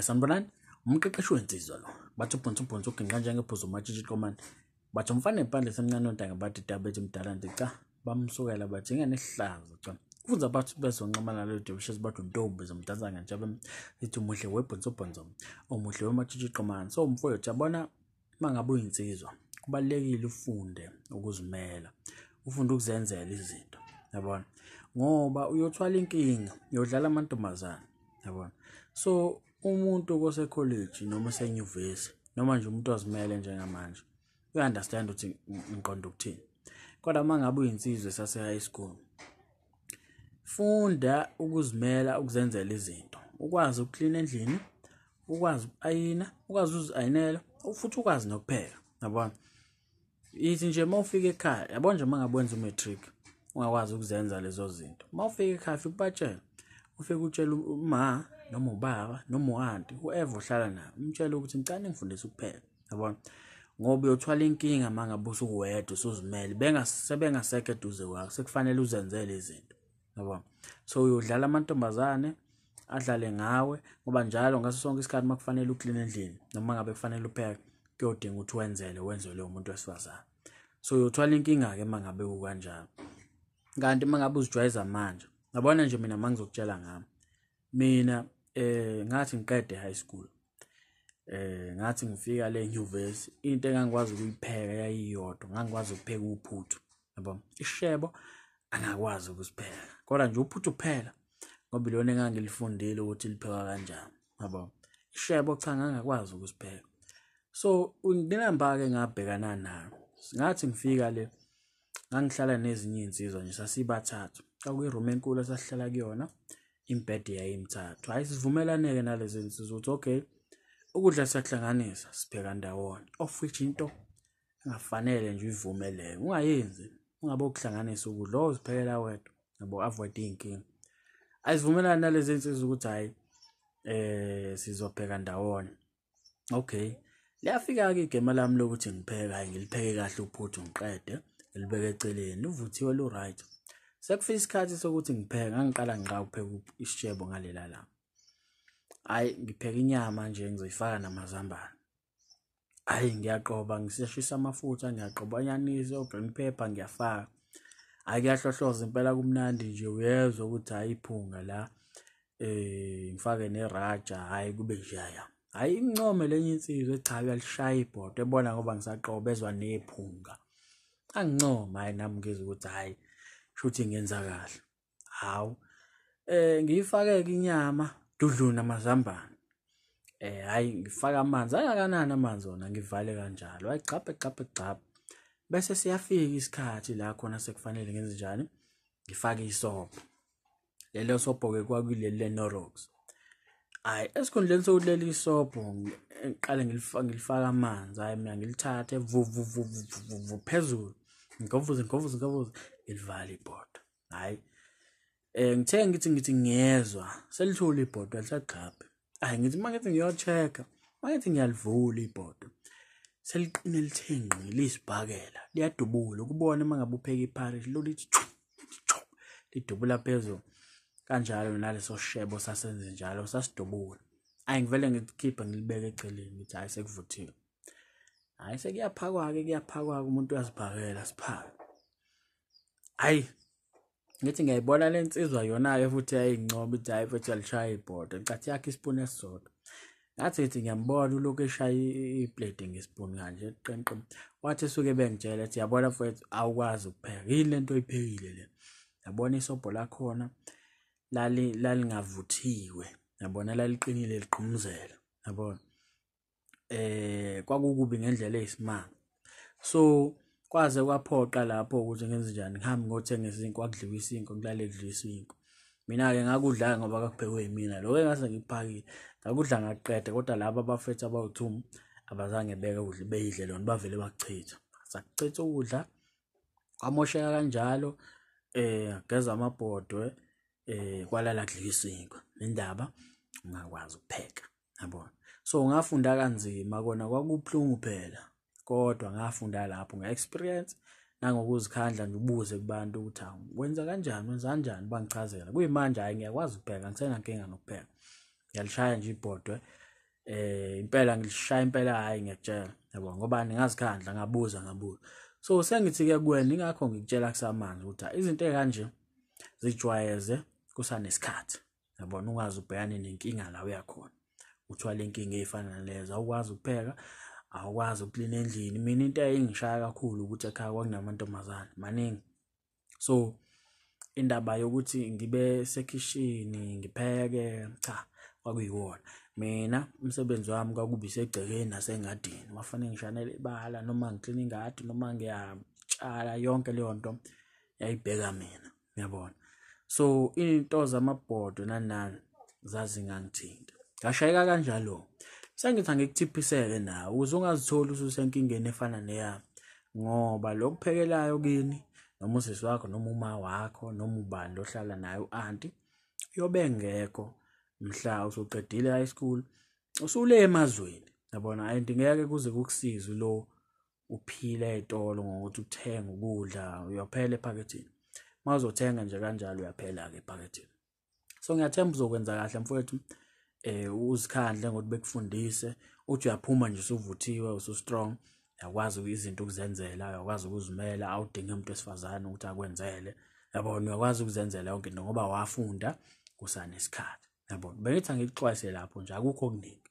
Sanibonani, umqeqeshi wensizwa lo. Bathi ubhonsi ubhonsi uginqa njengebhuzu umatshitshi qomane. Bathi umfana empandla esemncane ontanga bathi dabethi mdala nti cha bamsukela bathi ingane ehlaza cha. Kufuze abathi bezonqamana nalo debishes bathi untombi zomdansa ngentshabe ithi umuhle webhonsi ubhonsi umuhle wematshitshi qomane. So mfowethu yabona mangabe uyinsizwa kubalulekile ufunde ukuzimela, ufunde ukuzenzela izinto, yabona, ngoba uyothwala inkinga, uyodlala amantombazane, yabona. So umuntu kosekholeji noma esenyuvesi noma nje umuntu ozimele njengamanje uya-understand ukuthi ngiqonda ukuthini. Kodwa uma ngabe uyinsizwa esase-high school, funda ukuzimela, ukuzenzela izinto, ukwazi ukuklina endlini, ukwazi uku-ayina, ukwazi uzi-ayinela, futhi ukwazi nokupheka, yabona. Ithi nje uma ufika ekhaya, yabona nje uma ngabe wenza u-matric ungakwazi ukuzenza lezo zinto, uma ufika ekhaya ufike ubatshele, ufike utshele uma noma ubaba noma u-anti whoever uhlala naye, umtshele ukuthi ngicela ningifundise ukupheka, yabona, ngoba uyothwala inkinga uma ngabe usuwedwa usuzimele, sebengasekho eduze kwakho, sekufanele uzenzele izinto, yabona. So uyodlala amantombazane adlale ngawe, ngoba njalo ngaso sonke isikhathi uma kufanele ukline endlini noma ngabe kufanele upheke, kuyodinga ukuthi wenzele wenzelwe umuntu wesifazane. So uyothwala inkinga-ke uma ngabe kukanjalo. Kanti uma ngabe uzijwayeza manje, yabona nje mina uma ngizokutshela ngami, mina ngathi ngiqede high school, ngathi ngifika le nyuvesi, into engangikwazi ukuyipheka yayiyodwa, ngangikwazi ukupheka uphuthu, yabo. Ishebo angakwazi ukusipheka, kodwa nje uphuthu kuphela, ngoba ilona engangilifundile ukuthi liphekwa kanjani, yabo. Ishebo cha ngangakwazi ukusipheka. So inamba-ke ngabhekana nayo, ngathi ngifika le ngangihlala nezinye iy'nsizwa nje, sasibathathu, kwakuyi-room enkulu esasihlala kuyona, imibhede yayimithathu. Hhayi sivumelaneke nalezi nsizwa ukuthi okay, ukudla siyakuhlanganisa, sipheka ndawonye, of which into engafanele nje uyivume leyo, ungayenzi, ungabe ukuhlanganisa ukudla, oziphekela wedwa, yabo, avoid iy'nkinga. Ayivumelani nalezi nsizwa ukuthi hhayi sizopheka ndawonye. Okay, liyafika-ke igema lami lokuthi ngipheke, hhayi ngilipheke kahle uphuthu ngiqede, ngilibeke eceleni, luvuthiwe lu-right. Sekufika isikhathi sokuthi ngipheke, ngangiqala ngiqala ukupheka isishebo ngalela langa. Hhayi ngipheka inyama nje ngizoyifaka namazambane. Hhayi ngiyaqoba, ngiseshisa amafutha, ngiyaqoba anyanisi, o-green pepper ngiyafaka. Hhayi kuyahlohloza impela kumnandi nje, uyezwa ukuthi hhayi iphunga la, ngifake neraja, hhayi kube njaya. Hhayi income lenye insizwa cha uyalishaya ibhodo, ebona ngoba ngisaqoba ezwa nephunga. Angincoma, hhayi nami ngizwe ukuthi hhayi shuthi ngenza kahle. Hawu, ngiyifake-ke inyama dudlu namazambane. Hhayi ngifake amanzi, angakanani amanzi wona, ngivale kanjalo. Hhayi gxabhe gxabhe gxabhe. Bese siyafika isikhathi la khona sekufanele ngenze njani, ngifake isobho. Lelo sobho-ke kwakuleli le-Knorrox. Hhayi esikhundleni sokuthi leli isobho ngiqale ngilifake amanzi, hhayi mina ngilithathe vu vu vu vu vu vu phezulu, ngigovuze ngigovuze ngigovuze, ngilivale ibhodo. Hhayi ngithe ngithi ngiyezwa selithule ibhodo alisagxabhi. Hhayi ngithi uma ngithi ngiyo-check-a, uma ngithi ngiyalivula ibhodo, seliqine lithe ngqi liyisibhakela, liyadubula. Ukubona uma ngabe upheka ipharishi lo lithi chu, chu, lidubula phezulu. Kanjalo naleso shebo sasenze njalo, sasidubula. Hhayi ngivele ngilikhiphe ngilibeke eceleni, ngithi hhayi sekuvuthiwe. Hhayi sekuyaphakwa-ke, kuyaphakwa-ke, umuntu uyaziphakela, siphake. Hhayi ngithi ngiyayibona le nsizwa yona-ke futhi yayincoma ithi hhayi futhi uyalishaya ibhodo, ngicathi yakhe isipuni esisodwa. Ngathi ngithi ngiyambona ulokhu eshaya ipleti ngesipuni kanje qenqe. Wathi esuke bengitshela ethi yabona mfowethu awukwazi ukupheka, yini lento oyiphekile le? Yabona isobho lakhona lalingavuthiwe, yabona laliqinile ligqumzela, yabona. Kwakukubi ngendlela eyisimanga. So kwaze kwaphoqa lapho ukuthi ngenze njani, ngihambe ngiyothenga isinkwa, kudliwe isinkwa, kulale kudliwe isinkwa. Mina-ke ngakudla ngoba kwakuphekwe yimina, lokho engase ngikuphakile ngakudla ngakuqeda, kodwa laba abafethu abawu-two abazange beke ukudla, beyidle lona, bavele bakuchitha. Sakuchitha ukudla kwamosheka kanjalo, ngageza amabhodwe, kwalala kudliwa isinkwa. Indaba ungakwazi ukupheka, yabona. So ngafunda kanzima kona, kwakubuhlungu phela, kodwa ngafunda lapho nge-experience nangokuzikhandla nje, ubuze kubantu ukuthi hawu wenza kanjani, wenza kanjani, bangichazela. Kuyimanje hhayi ngiyakwazi ukupheka, angisenankinga nokupheka. Ngiyalishaya nje ibhodwe, impela ngilishaya impela, hhayi ngiyakutshela, yabo, ngoba ngazikhandla, ngabuza ngabuza. So sengithi-ke kuwena, ingakho ngikutshela kusamanje ukuthi izinto ey'kanje zijwayeze kusanesikhathi, yabona, ungaze ubhekane nenkinga la uyakhona, uthwale inkinga ey'fana nalezo. Awukwazi ukupheka, awukwazi ukuklina endlini. Mina into eyayingishaya kakhulu ukuthi ekhaya kwakunamantombazane maningi, so indaba yokuthi ngibe sekhishini ngipheke, cha, kwakuyiwona. Mina umsebenzi wami kwakuba isegcekeni nasengadini, makufanele ngishanele ibala noma ngikline ingadi noma ngiyatshala, yonke leyo nto yayibheka mina, uyabona. So into zamabhodwe nani nani zazingangithinta, ngashayeka kanjalo. Sengithi angikuthiphiseke nawe ukuze ungazitholi ususenkingeni efana neyami, ngoba lokuphekelayo kini noma usisi wakho noma uma wakho noma ubani lohlala naye, u-anti, uyobe engekho mhla usuqedile high school, usule emazweni, yabona. And ngeke kuze kukusize lo uphile ey'tolo ngokuthi uthenge ukudla, uyophela ephaketheni. Uma uzothenga nje kanjalo uyaphela-ke ephaketheni. So ngiyathemba uzokwenza kahle mfowethu, uzikhandle ngokuthi bekufundise, uthi uyaphuma nje usuvuthiwe, usu-strong, uyakwazi izinto ukuzenzela, uyakwazi ukuzimela, awudingi umuntu wesifazane ukuthi akwenzele, yabona, uyakwazi ukuzenzela yonke into ngoba wafunda kusanesikhathi, yabona. Bengithi angikuxwayise lapho nje, akukho okuningi.